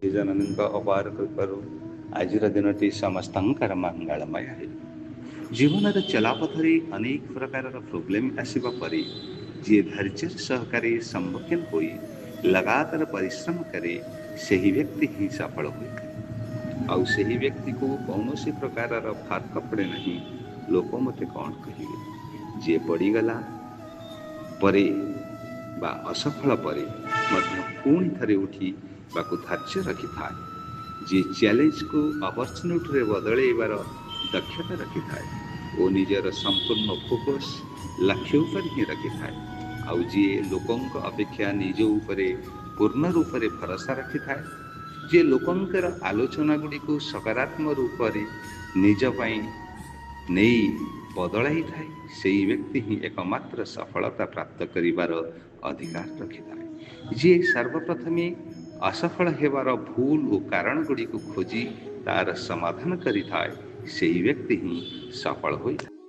ଜନନୀଙ୍କ ଅପାର କୃପାରୁ ଆଜିର ଦିନଟି ସମସ୍ତଙ୍କର ମଙ୍ଗଳମୟ ହେଉ। ଜୀବନରେ ଚଲାପଥରେ ଅନେକ ପ୍ରକାରର ପ୍ରୋବ୍ଲେମ୍ ଆସିବା ପରେ ଯିଏ ଧୈର୍ଯ୍ୟର ସହକାରେ ସମ୍ମୁଖୀନ ହୋଇ ଲଗାତାର ପରିଶ୍ରମ କରେ, ସେହି ବ୍ୟକ୍ତି ହିଁ ସଫଳ ହୋଇଥାଏ। ଆଉ ସେହି ବ୍ୟକ୍ତିକୁ କୌଣସି ପ୍ରକାରର ଫର୍କ ପଡ଼େ ନାହିଁ, ଲୋକ ମୋତେ କ'ଣ କହିବେ। ଯିଏ ପଡ଼ିଗଲା ପରେ ବା ଅସଫଳ ପରେ ମଧ୍ୟ ପୁଣି ଥରେ ଉଠିବାକୁ ଧୈର୍ଯ୍ୟ ରଖିଥାଏ, ଯିଏ ଚ୍ୟାଲେଞ୍ଜକୁ ଅପରଚ୍ୟୁନିଟିରେ ବଦଳେଇବାର ଦକ୍ଷତା ରଖିଥାଏ ଓ ନିଜର ସମ୍ପୂର୍ଣ୍ଣ ଫୋକସ୍ ଲକ୍ଷ୍ୟ ଉପରେ ହିଁ ରଖିଥାଏ, ଆଉ ଯିଏ ଲୋକଙ୍କ ଅପେକ୍ଷା ନିଜ ଉପରେ ପୂର୍ଣ୍ଣ ରୂପରେ ଭରସା ରଖିଥାଏ, ଯିଏ ଲୋକଙ୍କର ଆଲୋଚନା ଗୁଡ଼ିକୁ ସକାରାତ୍ମକ ରୂପରେ ନିଜ ପାଇଁ ନେଇ ବଦଳାଇଥାଏ, ସେଇ ବ୍ୟକ୍ତି ହିଁ ଏକମାତ୍ର ସଫଳତା ପ୍ରାପ୍ତ କରିବାର ଅଧିକାର ରଖିଥାଏ। ଯିଏ ସର୍ବପ୍ରଥମେ ଅସଫଳ ହେବାର ଭୁଲ ଓ କାରଣ ଗୁଡ଼ିକୁ ଖୋଜି ତାର ସମାଧାନ କରିଥାଏ, ସେହି ବ୍ୟକ୍ତି ହିଁ ସଫଳ ହୋଇଥାଏ।